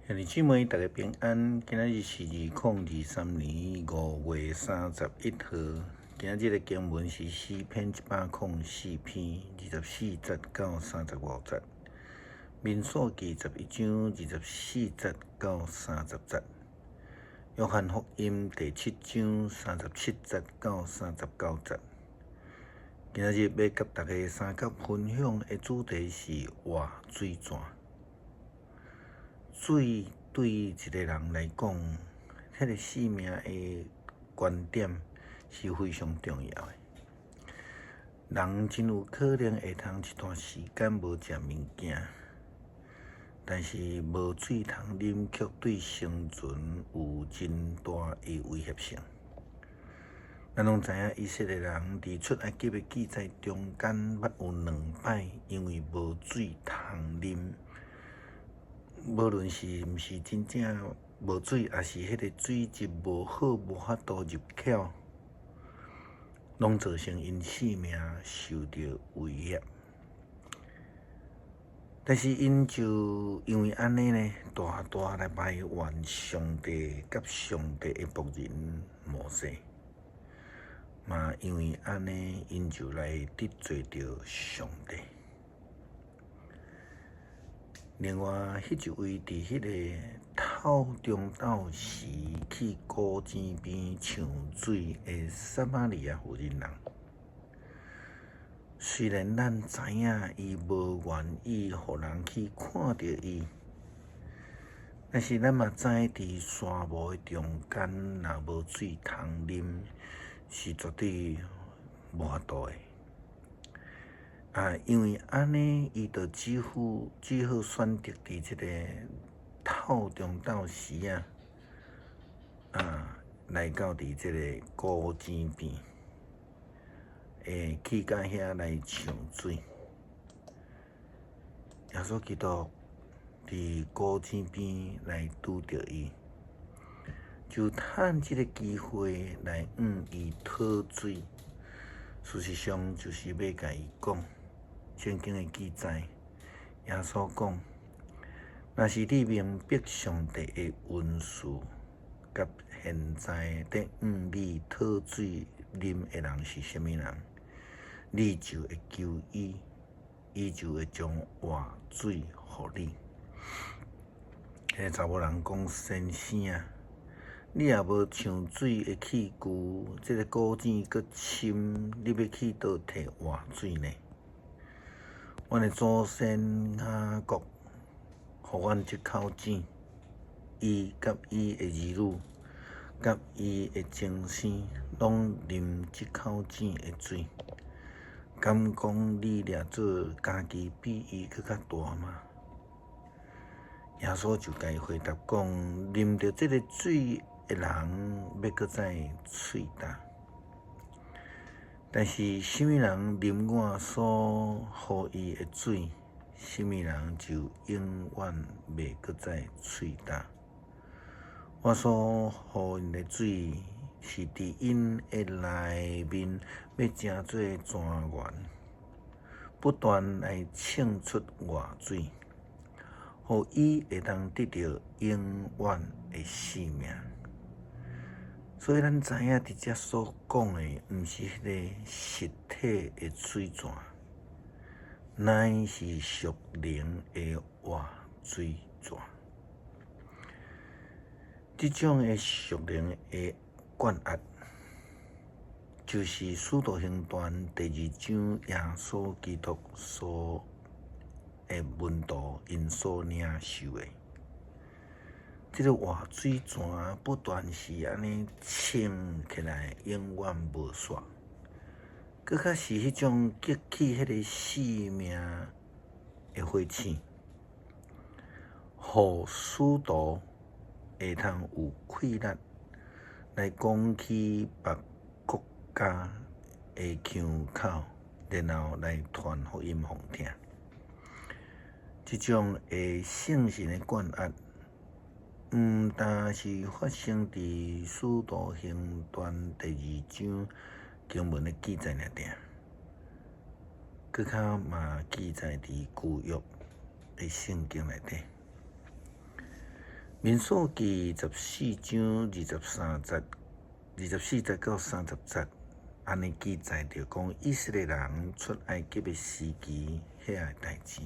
兄弟姊妹，大家平安。今仔日是2023年5月31號。今仔日的經文是詩篇104篇24節到35節，民數記11章24節到30節，約翰福音第七章37節到39節。今仔日欲佮大家相佮分享的主題是活水泉。水對一個人來講，彼個生命的觀點是非常重要的。人真有可能會通一段時間無食物件，但是無水通啉，卻對生存有真大的威脅性。咱攏知影以色列人佇出埃及的記載中間，捌有兩擺因為無水通啉。無論是毋是真正無水，抑是彼个水質無好，無法度入口，攏造成𪜶性命受著威脅。但是𪜶就因為按呢呢，大大來埋怨上帝佮上帝的僕人摩西，嘛因為按呢，𪜶就來得罪著上帝。另外，彼一位佇彼個透中晝時去古井邊搶水的撒瑪利亞婦人人，雖然咱知影伊無願意予人去看著伊，但是咱嘛知佇沙漠的中間，若無水通啉，是絕對無法度的。啊，因為按呢，伊就只好只好選擇佇這个透中晝時啊，啊，來到佇這个古井邊，會去到遐來搶水。耶穌基督佇古井邊來拄著伊，就趁這个機會來向伊討水。事實上，就是欲共伊講。聖經的記載，耶穌講：若是你明白上帝的恩賜，佮現在佇向你討水啉的人是啥物人，你就會求伊，伊就會將活水予你。彼个查某人講：先生啊，你也無搶水的器具，這个古井閣深，你欲去佗提活水呢？阮的祖先雅各，予阮這口井，伊佮伊的兒女，佮伊的終生，攏啉這口井的水。敢講你掠做家己比伊閣較大嗎？耶穌就共伊回答講：啉著這个水的人，欲閣再喙焦。但是，啥物人啉我所予伊的水，啥物人就永遠袂閣再喙焦。我所予𪜶的水，是佇𪜶的內面欲成做泉源，不斷來衝出活水，予伊會當得著永遠的生命。所以咱知影，佇遮所講的，毋是彼个實體的水泉，乃是屬靈的活水泉。這種的屬靈的灌壓，就是使徒行傳第二章耶穌基督所的門徒𪜶所領受的。這个活水泉不斷是按呢衝起來，永遠無煞。閣較是彼種激起彼个生命的火星，予使徒會通有氣力來講起別國家的腔口，然後來傳福音予聽。這種的聖神的灌壓，毋但是發生佇使徒行傳第二章經文的記載爾爾，閣較嘛記載佇舊約的聖經內底。民數記14章23節、24節到30節，按呢記載著講以色列人出埃及的時期遐个代誌。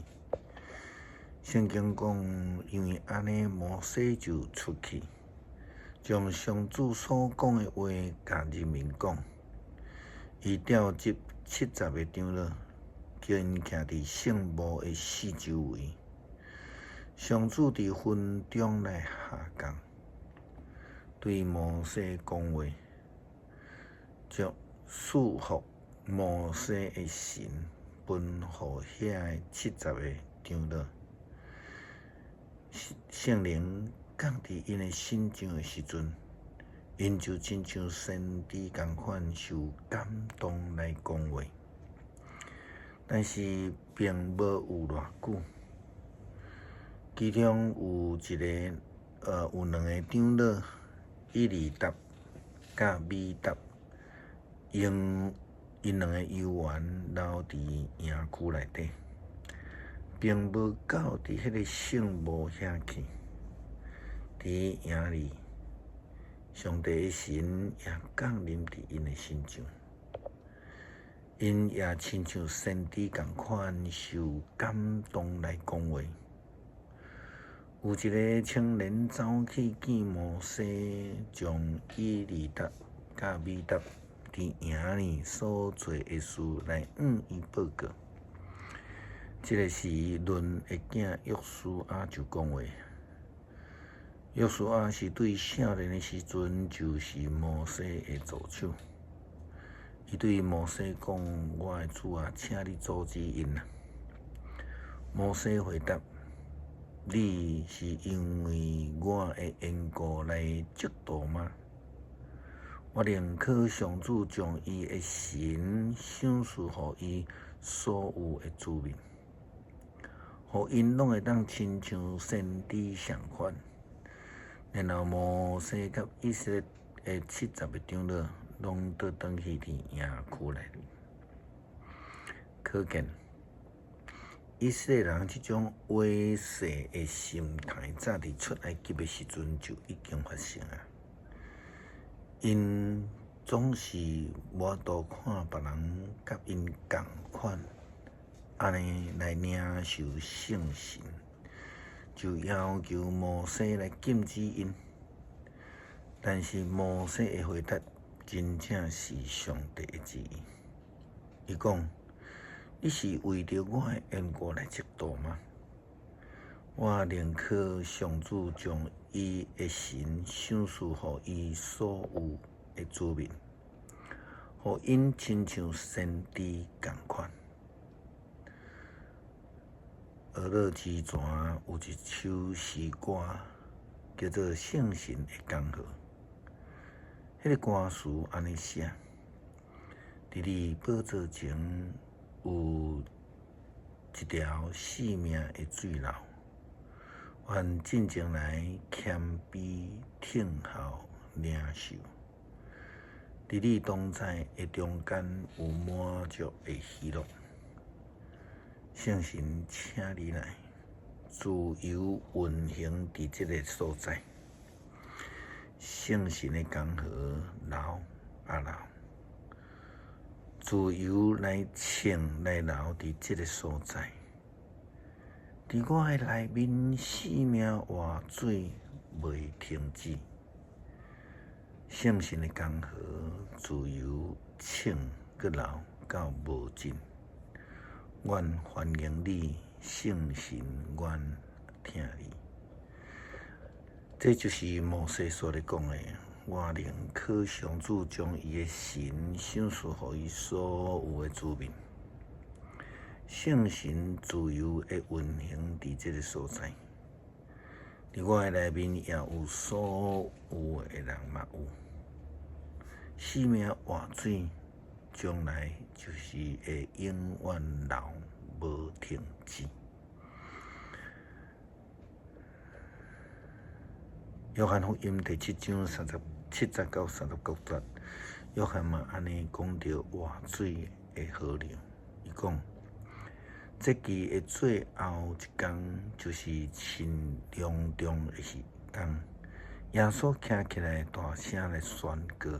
聖經講，因為按呢，摩西就出去，將上主所講的話共人民講。伊召集七十个長老，叫𪜶徛佇聖幕的四周圍。上主佇雲中來下降，對摩西講話，將賜福摩西的神吩予遐个七十个長老。聖靈降佇𪜶的身上的時陣，𪜶就親像先知仝款受感動來講話，但是並無有偌久。其中有一个，有兩个長老，以利達佮米達，𪜶兩个猶原留佇營區內底，並無到佇彼个聖幕遐去。佇營裡，上帝的神也降臨佇𪜶的身上，𪜶也親像先知仝款受感動來講話。有一个青年走去見摩西，將以利達佮米達佇營裡所做的事來向伊報告。這个時，嫩的囝約書亞就講話。約書亞是對少年的時陣就是摩西的助手。伊對摩西講：我的主啊，請你阻止𪜶啊！摩西回答：你是因為我的緣故來嫉妒嗎？我寧可上主將伊的神賞賜予伊所有的子民，予𪜶攏會當親像先知相款。然後摩西佮以色列的七十个長老攏倒轉去佇營區內面。可見以色列人這種偽誓的心態，早佇出埃及的時陣就已經發生啊。𪜶總是無法度看別人佮𪜶仝款，按呢來領受聖神，就要求摩西來禁止𪜶。但是摩西的回答真正是上帝的旨意。伊講：你是為著我的緣故來嫉妒嗎？我寧可上主將伊的神賞賜予伊所有的子民，予𪜶親像先知仝款。俄勒之泉有一首詩歌，叫做《聖神的江河》。彼個歌詞按呢寫：佇你寶座前有一條生命的水流，願進前來謙卑聽候領受。佇你同在的中間有滿足的喜樂。聖神，請你來自由運行佇這个所在。聖神的江河流啊流，自由來衝來流佇這个所在。佇我的內面，生命活水袂停止。聖神的江河自由衝閣流到無盡。阮歡迎你，聖神，阮疼你。這就是摩西所咧講的。我寧可上主將伊的神賞賜予伊所有的子民。聖神自由的運行佇這个所在，佇我的內面也有所有的人嘛有。生命活水將來就是會永遠流，無停止。約翰福音第七章37節到39節，約翰嘛按呢講著活水的河流，伊講：節期的最後一工，就是真隆重的工，耶穌徛起來大聲來宣告：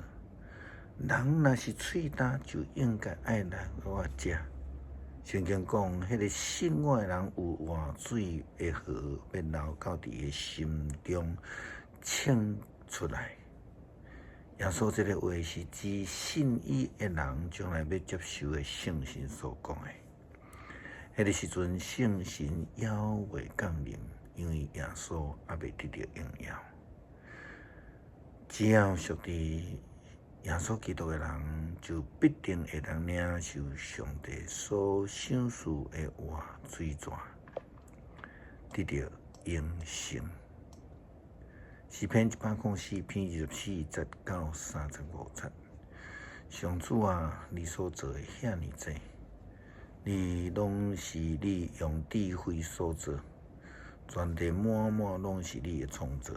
人若是喙焦，就應該愛來我遮。聖經講，彼个信我的人有活水的河，欲流到佇伊心中衝出來。耶穌這个話是指信伊的人將來欲接受的聖神所講的。彼个時陣聖神猶未降臨，因為耶穌猶未得著榮耀。只要屬佇耶穌基督的人，就必定會當領受上帝所賞賜的活水泉，得著永生。詩篇104篇24節到35節。上主啊，你所造的遐爾濟，你攏是你用智慧所造，全地滿滿攏是你的創造。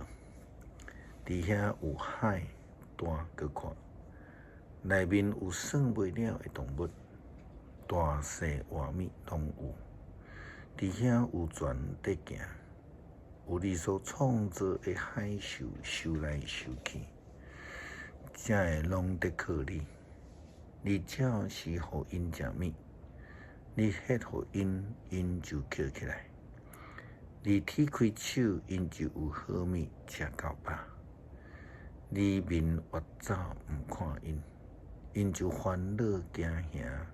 佇遐有海大閣闊，內面有算袂了的動物，大細活物攏有。佇遐有船佇行，有你所創造的海獸游來游去，這个攏得靠你。你照時予𪜶食物，你歇予𪜶，𪜶就抾起來。你踢開手，𪜶就有好物食到飽。你面越走毋看𪜶，𪜶就煩惱驚嚇。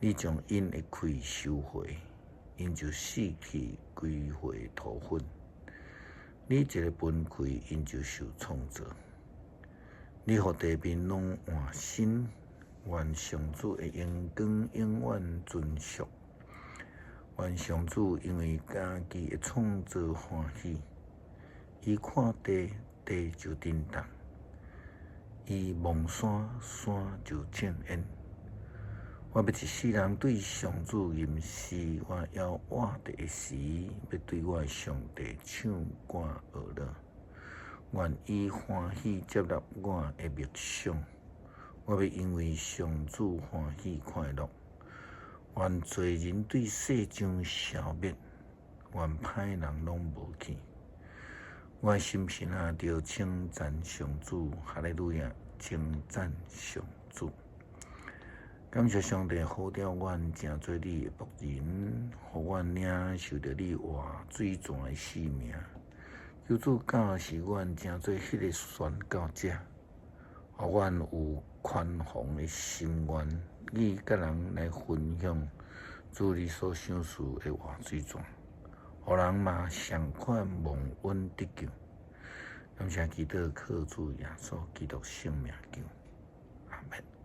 你將𪜶的氣收回，𪜶就死去歸回塗粉。你一个分氣，𪜶就受創造。你予地面攏換新，願上主的榮光永遠存續。願上主因為家己的創造歡喜，伊看地，地就震動；伊望山，山就衝煙。我欲一世人對上主吟詩，我猶活著的時，欲對我的上帝唱歌學樂。願伊歡喜接納我的默想，我欲因為上主歡喜快樂。願罪人對世上消滅，願歹人攏無去。我的心神啊，著稱讚上主，哈利路亞，稱讚上主。感謝上帝，呼召阮成做你的僕人，予阮領受著你活水泉的賜命。求主教示阮成做彼个宣教者，予阮有寬宏的心願，去佮人來分享主你所賞賜的活水泉，予人嘛相款蒙恩得救。感謝基督，靠主耶穌基督聖名求，阿門。